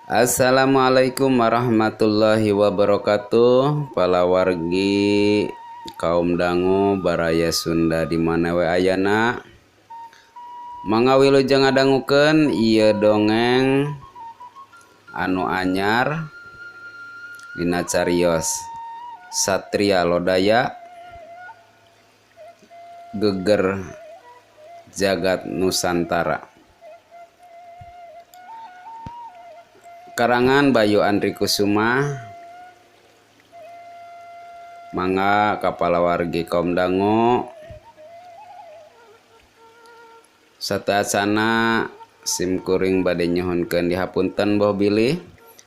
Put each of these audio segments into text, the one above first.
Assalamualaikum warahmatullahi wabarakatuh. Palawargi kaum dangu baraya Sunda di mana we ayana. Mangga wilujeng ngadangukeun ieu dongeng anu anyar dina carios Satria Lodaya Geger Jagat Nusantara. Karangan Bayu Andri Kusuma. Mangga kapalawargi kaum dangu sataacana sim kuring bade nyuhunkeun dihapunten boh bilih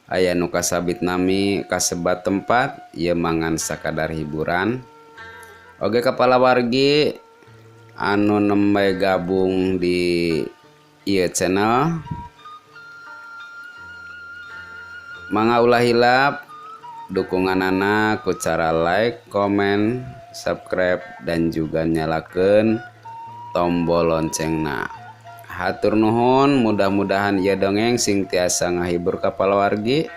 aya nu kasabit nami kasebat tempat ieu mangan sakadar hiburan. Oge kapalawargi anu nembe gabung di ieu channel, mangga ulah hilap dukunganana ku cara like, komen, subscribe, dan juga nyalakeun tombol loncengna. Hatur nuhun, mudah-mudahan ieu dongeng sing tiasa ngahibur ka palawargi.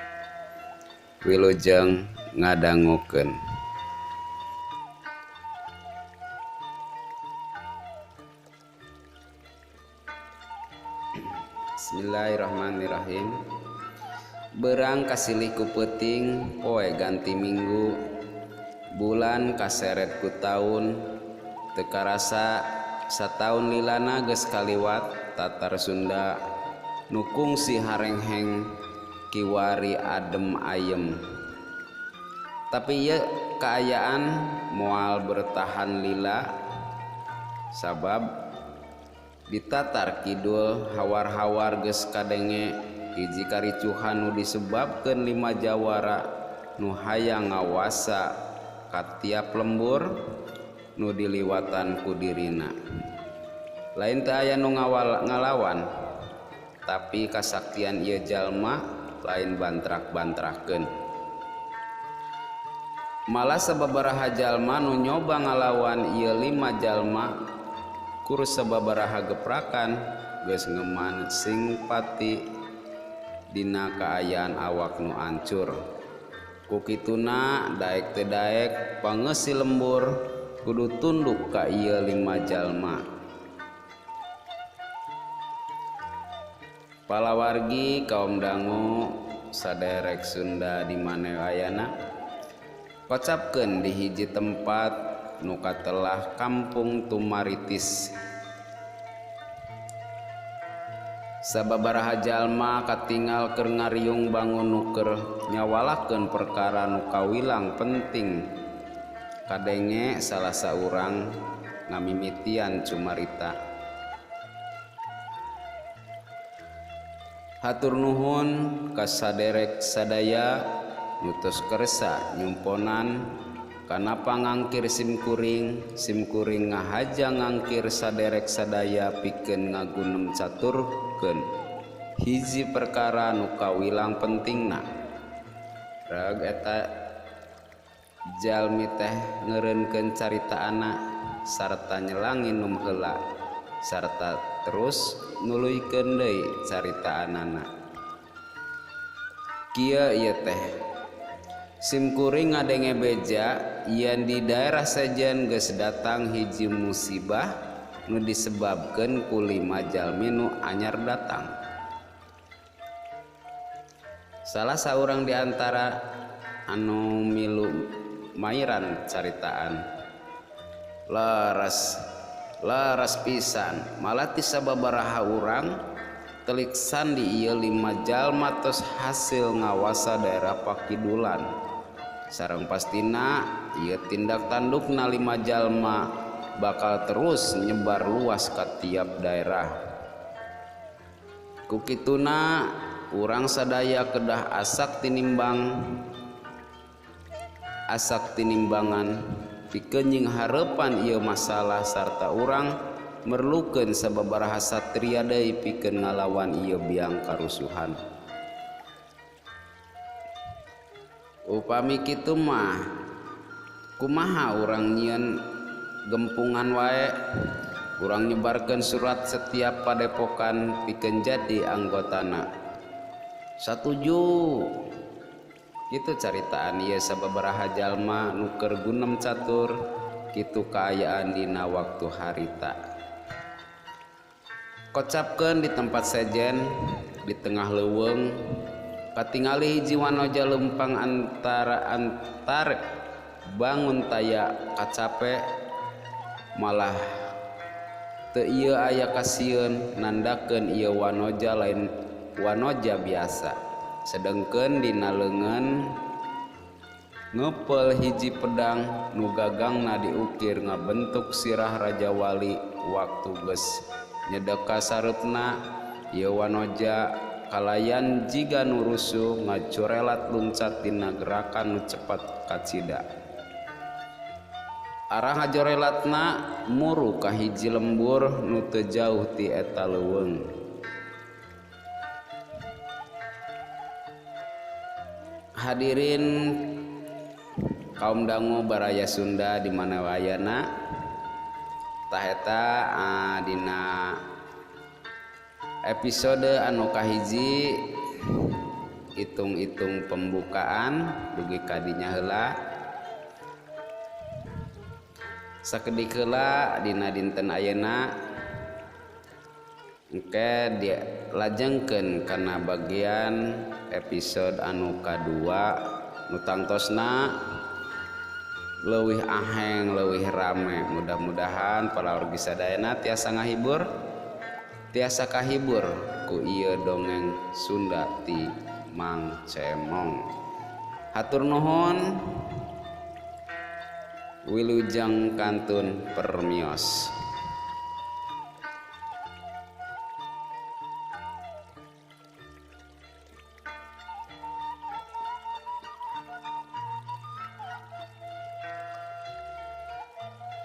Wilujeng ngadangukeun. Bismillahirrahmanirrahim. Berang kasilih ku peuting, poe ganti minggu, bulan kaseret ku taun, teu karasa sataun lilana geus kaliwat tatar Sunda nu kungsi harengheng kiwari adem ayem. Tapi ieu kaayaan moal bertahan lila sabab di Tatar Kidul hawar-hawar geus kadenge hiji karicuhan nu disebabkeun lima jawara nu hayang ngawasa ka tiap lembur nu diliwatan ku dirina. Lain teu aya nu ngalawan, tapi kasaktian ieu jalma lain bantrak-bantrakeun. Malah sababaraha jalma nu nyoba ngalawan ieu lima jalma kur sababaraha geprakan geus ngeman sing pati dina kaayaan awak nu ancur. Ku kituna daek teu daek pangeusi lembur kudu tunduk ka ieu lima jalma. Palawargi kaum dangu saderek Sunda di mana ayana, kocapkeun di hiji tempat nu katelah Kampung Tumaritis. Sababaraha jalma katingal keur ngariung bangun nu keur nyawalakeun perkara nu kawilang penting. Kadenge salah saurang ngamimitian cumarita. Hatur nuhun ka saderek sadaya nu tos kersa nyumponan kana pangangkir simkuring, simkuring ngahaja ngangkir saderek sadaya pikeun ngagunem caturkeun hiji perkara nu kawilang pentingna. Reg eta jalmi teh ngeureunkeun caritaana sarta nyelangi nu heula sarta terus nuluykeun deui caritaanana. Kieu ieu teh simkuring ngadenge beja yen di daerah sejen geus datang hiji musibah nu disebabkeun ku lima jalmi nu anyar datang. Salah saurang di antara anu milu mairan caritaan. Leres leres pisan malah ti sababaraha urang telik sandi ieu lima jalma tos hasil ngawasa daerah Pakidulan. Sareng pastina ieu tindak tandukna lima jalma bakal terus nyebar luas ka tiap daerah. Ku kituna urang sadaya kedah asak tinimbangan pikeun nying hareupan ieu masalah sarta urang merlukeun sababaraha satria deui pikeun ngalawan ieu biang karusuhan. Upami kitu mah kumaha urang nyieun gempungan wae, urang nyebarkeun surat setiap padepokan pikeun jadi anggotana. Satuju. Kitu caritaan ieu sababaraha jalma nu keur gunem catur kitu kaayaan dina waktu harita. Kocapkeun di tempat sejen di tengah leuweung katingali hiji wanoja leumpang antara antarek bangun taya kacape malah teu ieu aya kasieun nandakeun ieu wanoja lain wanoja biasa. Sedengkeun dina leungeun ngeupeul hiji pedang nu gagangna diukir ngabentuk sirah Raja Wali. Waktu geus nyedeka sareupna ieu wanoja kalayan jiga nu rusuh ngacurelat luncat dina gerakan nu cepat kacida. Arah ngajorelatna muru ka hiji lembur nu teu jauh ti eta leuweung. Hadirin kaum dangu baraya Sunda di mana wayana tah eta dina episode anu kahiji hitung-hitung pembukaan dugi ka dinya heula. Sakedik heula dina dinten ayeuna engke dilajengkeun kana bagian episode anu kadua nu tangtosna leuwih aheng leuwih rame. Mudah-mudahan para wargi sadayana tiasa ngahibur tiasa kahibur ku ieu dongeng Sunda ti Mang Cemong. Hatur nuhun, wilujeng kantun permios.